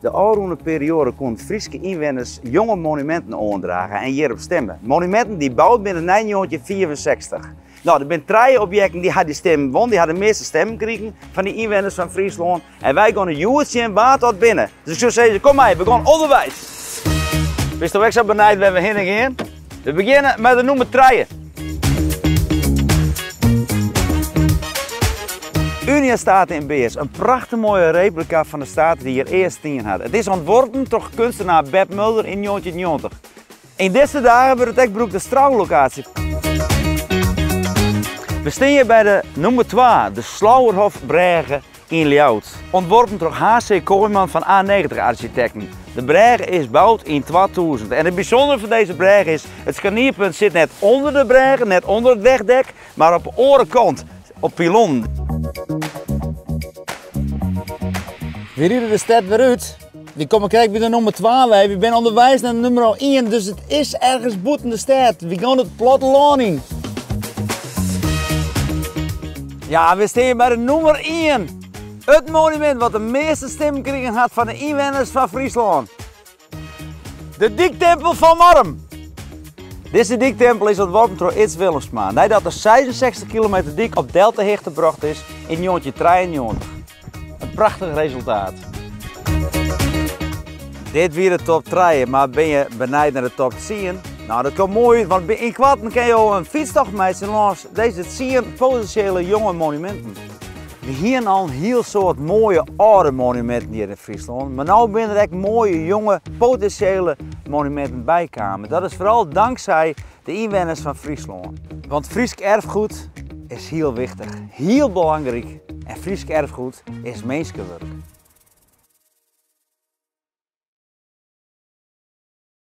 De ôfrûne perioade koenen Fryske ynwenners jonge monuminten oandrage en hjirop stimme. Monuminten dy't boud binne nei 1965. No, der binne trije objekten dy ha dy stimmen wûn, dy ha de measte stimmen krigen fan de ynwenners fan Fryslân. En wy geane hjoed sjen wa't dat binne. Dus ik soe sizze, kom mei, we gean ûnderweis. Bisto ek sa benijd wêr't we hinne gean? We begjinne mei de nûmer trije. Uniastate yn Bears, in prachtich moaie replika fan de state dy't hjir earst stien hat. It is ûntworpen troch kunstenaar Beb Mulder yn 1990. Yn dizze dagen wurdt it ek brûkt as troulokaasje. We stean hjir by de nûmer twa, de Slauerhoffbrêge yn Ljouwert. Ontworpen troch HC Kooijman fan A90 Architecten. De brêge is boud yn 2000 en it bysûndere fan dizze brêge is, it skarnierpunt sit net ûnder de brêge, net ûnder it wegdek, mar op de oare kant, op pilonnen. Wy ride de stêd wer út. Wy komme krekt by de nûmer twa wei. Wy binne ûnderweis nei nûmer ien, dus it is ergens bûten de stêd. Wy gean it plattelân yn. Ja, we stean by de nûmer ien. It monumint wat de measte stimmen krigen hat fan de ynwenners fan Fryslân. De dyktimpel fan Marrum. Dizze dyktimpel is ûntworpen troch Ids Willemsma neidat de 66 kilometer dyk op deltahichte brocht is yn 1993. In prachtich resultaat. Dit wie de top trije, mar binne je benijd nei de top tsien? No, dat komt moai út, want ynkoarten kinne jo in fytstocht meitsje lâns dizze tsien potinsjele jonge monuminten. We hiene al in hiel soad moaie âlde monuminten hjir yn Fryslân, mar no binne der ek moaie jonge potinsjele monuminten bykaam. Dat is foaral tanksij de ynwenners fan Fryslân. Want Frysk erfgoed is hiel wichtich, hiel belangryk en Frysk erfgoed is minskewurk.